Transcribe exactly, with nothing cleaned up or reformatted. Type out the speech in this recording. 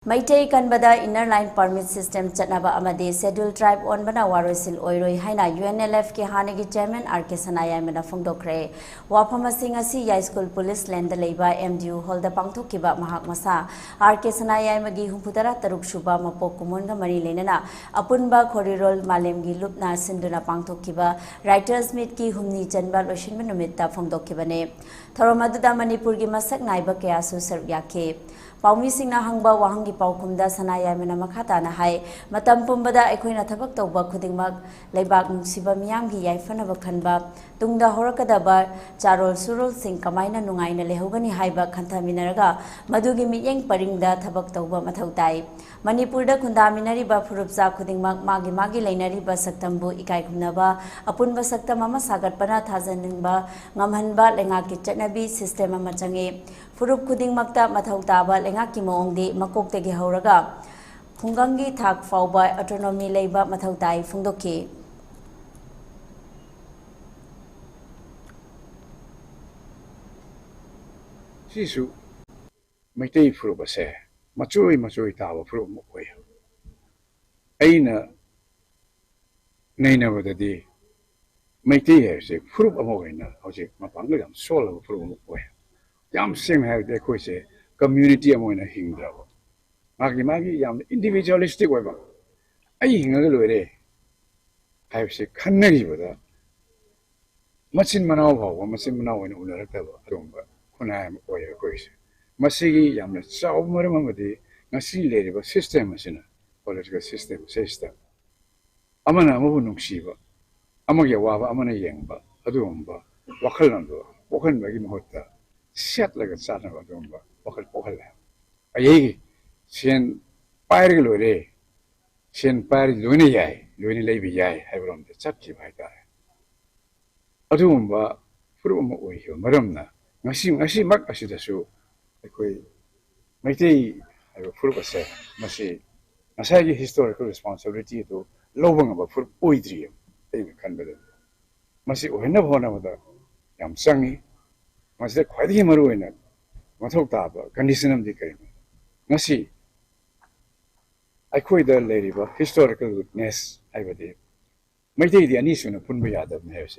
Meitei ꯀꯟꯕꯗ Inner Line Permit System ꯆꯠꯅꯕ ꯑꯃꯗꯤ Scheduled Tribe ꯑꯣꯟꯕꯅ ꯋꯥꯔꯣꯏꯁꯤꯟ ꯑꯣꯏꯔꯣꯏ ꯍꯥꯏꯅ UNLFꯀꯤ ꯍꯥꯟꯅꯒꯤ Chairman R K ꯁꯅꯥꯌꯥꯏꯃꯅ ꯐꯣꯡꯗꯣꯛꯈ꯭ꯔꯦ꯫ ꯋꯥꯐꯝ ꯑꯁꯤ ꯉꯁꯤ ꯌꯥꯏꯁ꯭ꯀꯨꯜ Police Laneꯗ ꯂꯩꯕ MDU Hallꯗ ꯄꯥꯡꯊꯣꯛꯈꯤꯕ ꯃꯍꯥꯛ ꯃꯁꯥ R K ꯁꯅꯥꯌꯥꯏꯃꯒꯤ ꯍꯨꯝꯐꯨꯇꯔꯥ ꯇꯔꯨꯛ ꯁꯨꯕ ꯃꯄꯣꯛ ꯀꯨꯝꯑꯣꯟꯒ ꯃꯔꯤ ꯂꯩꯅꯅ ꯑꯄꯨꯟꯕ ꯈꯣꯔꯤꯔꯣꯜ ꯃꯥꯂꯦꯝꯒꯤ ꯂꯨꯞꯅ ꯁꯤꯟꯗꯨꯅ ꯄꯥꯡꯊꯣꯛꯈꯤꯕ Writers Meetꯀꯤ ꯍꯨꯝꯅꯤ ꯆꯟꯕ ꯂꯣꯏꯁꯤꯟꯕ ꯅꯨꯃꯤꯠꯇ ꯐꯣꯡꯗꯣꯛꯈꯤꯕꯅꯤ꯫ ꯊꯧꯔꯝ ꯑꯗꯨꯗ ꯃꯅꯤꯄꯨꯔꯒꯤ ꯃꯁꯛ ꯅꯥꯏꯕ ꯀꯌꯥꯁꯨ ꯁꯔꯨꯛ ꯌꯥꯈꯤ꯫ ꯄꯥꯎꯃꯤꯁꯤꯡꯅ ꯍꯪꯕ ꯋꯥꯍꯪꯒꯤ ꯄꯥꯎꯈꯨꯝꯗ ꯁꯅꯥꯌꯥꯏꯃꯅ ꯃꯈꯥ ꯇꯥꯅ ꯍꯥꯏ, ꯃꯇꯝ ꯄꯨꯝꯕꯗ ꯑꯩꯈꯣꯏꯅ ꯊꯕꯛ ꯇꯧꯕ ꯈꯨꯗꯤꯡꯃꯛ ꯂꯩꯕꯥꯛ ꯅꯨꯡꯁꯤꯕ ꯃꯤꯌꯥꯝꯒꯤ ꯌꯥꯏꯐꯅꯕ ꯈꯟꯕ, ꯇꯨꯡꯗ ꯍꯧꯔꯛꯀꯗꯕ ꯆꯥꯔꯣꯜ ꯁꯨꯔꯣꯜꯁꯤꯡ ꯀꯃꯥꯏꯅ ꯅꯨꯡꯉꯥꯏꯅ ꯂꯩꯍꯧꯒꯅꯤ ꯍꯥꯏꯕ ꯈꯟꯊꯃꯤꯟꯅꯔꯒ ꯃꯗꯨꯒꯤ ꯃꯤꯠꯌꯦꯡ ꯄꯔꯤꯡꯗ ꯊꯕꯛ ꯇꯧꯕ ꯃꯊꯧ ꯇꯥꯏ꯫ ꯃꯅꯤꯄꯨꯔꯗ ꯈꯨꯟꯗꯥꯃꯤꯟꯅꯔꯤꯕ ꯐꯨꯔꯨꯞꯆꯥ ꯈꯨꯗꯤꯡꯃꯛ ꯃꯥꯒꯤ ꯃꯥꯒꯤ ꯂꯩꯅꯔꯤꯕ ꯁꯛꯇꯝꯕꯨ ꯏꯀꯥꯏ ꯈꯨꯝꯅꯕ, ꯑꯄꯨꯟꯕ ꯁꯛꯇꯝ ꯑꯃ ꯁꯥꯒꯠꯄꯅ ꯊꯥꯖꯅꯤꯡꯕ ꯉꯝꯍꯟꯕ ꯂꯩꯉꯥꯛꯀꯤ ꯆꯠꯅꯕꯤ system ꯑꯃ ꯆꯪꯏ꯫ ꯐꯨꯔꯨꯞ ꯈꯨꯗꯤꯡꯃꯛꯇ ꯃꯊꯧ ꯇꯥꯕ ꯂꯩꯉꯥꯛꯀꯤ ꯃꯑꯣꯡꯗꯤ ꯃꯀꯣꯛꯇꯒꯤ ꯍꯧꯔꯒ ꯈꯨꯡꯒꯪꯒꯤ ꯊꯥꯛ ꯐꯥꯎꯕ autonomy ꯂꯩꯕ ꯃꯊꯧ ꯇꯥꯏ ꯐꯣꯡꯗꯣꯛꯈꯤ꯫ ꯁꯤꯁꯨ ꯃꯩꯇꯩ ꯐꯨꯔꯨꯞ ꯑꯁꯦ ꯃꯆꯣꯏ ꯃꯆꯣꯏ ꯇꯥꯕ ꯐꯨꯔꯨꯞ ꯑꯃ ꯑꯣꯏ꯫ ꯑꯩꯅ ꯅꯩꯅꯕꯗꯗꯤ ꯃꯩꯇꯩ ꯍꯥꯏꯕꯁꯦ ꯐꯨꯔꯨꯞ ꯑꯃ ꯑꯣꯏꯅ ꯍꯧꯖꯤꯛ ꯃꯄꯥꯡꯒꯜ ꯌꯥꯝ ꯁꯣꯜꯂꯕ ꯐꯨꯔꯨꯞ ꯑꯃ ꯑꯣꯏ꯫ ꯌꯥꯝ ꯁꯦꯡꯅ ꯍꯥꯏꯔꯕꯗꯤ ꯑꯩꯈꯣꯏꯁꯦ community ꯑꯃ ꯑꯣꯏꯅ ꯍꯤꯡꯗ꯭ꯔꯕ, ꯃꯥꯒꯤ ꯃꯥꯒꯤ ꯌꯥꯝꯅ individualistic ꯑꯣꯏꯕ, ꯑꯩ ꯍꯤꯡꯉꯒ ꯂꯣꯏꯔꯦ ꯍꯥꯏꯕꯁꯦ ꯈꯟꯅꯈꯤꯕꯗ ꯃꯆꯤꯟ ꯃꯅꯥꯎ ꯐꯥꯎꯕ ꯃꯆꯤꯟ ꯃꯅꯥꯎ ꯑꯣꯏꯅ ꯎꯅꯔꯛꯇꯕ ꯑꯗꯨꯒꯨꯝꯕ ꯈꯨꯟꯅꯥꯏ ꯑꯃ ꯑꯣꯏ ꯑꯩꯈꯣꯏꯁꯦ꯫ ꯃꯁꯤꯒꯤ ꯌꯥꯝꯅ ꯆꯥꯎꯕ ꯃꯔꯝ ꯑꯃꯗꯤ ꯉꯁꯤ ꯂꯩꯔꯤꯕ system ꯑꯁꯤꯅ, political system ꯁꯤꯁꯤꯗ ꯑꯃꯅ ꯑꯃꯕꯨ ꯅꯨꯡꯁꯤꯕ, ꯑꯃꯒꯤ ꯑꯋꯥꯕ ꯑꯃꯅ ꯌꯦꯡꯕ, ꯑꯗꯨꯒꯨꯝꯕ ꯋꯥꯈꯜꯂꯣꯟꯗꯣ ꯄꯣꯛꯍꯟꯕꯒꯤ ꯃꯍꯨꯠꯇ ꯁꯦꯠꯂꯒ ꯆꯥꯅꯕ ꯑꯗꯨꯒꯨꯝꯕ ꯋꯥꯈꯜ ꯄꯣꯛꯍꯜꯂꯦ꯫ ꯑꯩꯒꯤ ꯁꯦꯟ ꯄꯥꯏꯔꯒ ꯂꯣꯏꯔꯦ, ꯁꯦꯟ ꯄꯥꯏꯔꯗꯤ ꯂꯣꯏꯅ ꯌꯥꯏ, ꯂꯣꯏꯅ ꯂꯩꯕ ꯌꯥꯏ ꯍꯥꯏꯕꯔꯣꯝꯗ ꯆꯠꯈꯤꯕ ꯍꯥꯏꯇꯥꯔꯦ꯫ ꯑꯗꯨꯒꯨꯝꯕ ꯐꯨꯔꯨꯞ ꯑꯃ ꯑꯣꯏꯈꯤꯕ ꯃꯔꯝꯅ ꯉꯁꯤ, ꯉꯁꯤꯃꯛ ꯑꯁꯤꯗꯁꯨ ꯑꯩꯈꯣꯏ ꯃꯩꯇꯩ ꯍꯥꯏꯕ ꯐꯨꯔꯨꯞ ꯑꯁꯦ ꯃꯁꯤ ꯉꯁꯥꯏꯒꯤ historical responsibility ꯑꯗꯨ ꯂꯧꯕ ꯉꯝꯕ ꯐꯨꯔꯨꯞ ꯑꯣꯏꯗ꯭ꯔꯤꯌꯦ꯫ ꯑꯩꯅ ꯈꯟꯕꯗꯗꯤ ꯃꯁꯤ ꯑꯣꯏꯍꯟꯅꯕ ꯍꯣꯠꯅꯕꯗ ꯌꯥꯝ ꯆꯪꯉꯤ꯫ ꯃꯁꯤꯗ ꯈ꯭ꯋꯥꯏꯗꯒꯤ ꯃꯔꯨꯑꯣꯏꯅ ꯃꯊꯧ ꯇꯥꯕ condition ꯑꯃꯗꯤ ꯀꯔꯤꯅꯣ? ꯉꯁꯤ ꯑꯩꯈꯣꯏꯗ ꯂꯩꯔꯤꯕ historical witness ꯍꯥꯏꯕꯗꯤ ꯃꯩꯇꯩꯗꯤ ꯑꯅꯤꯁꯨꯅ ꯄꯨꯟꯕ ꯌꯥꯗꯕꯅꯤ ꯍꯥꯏꯕꯁꯦ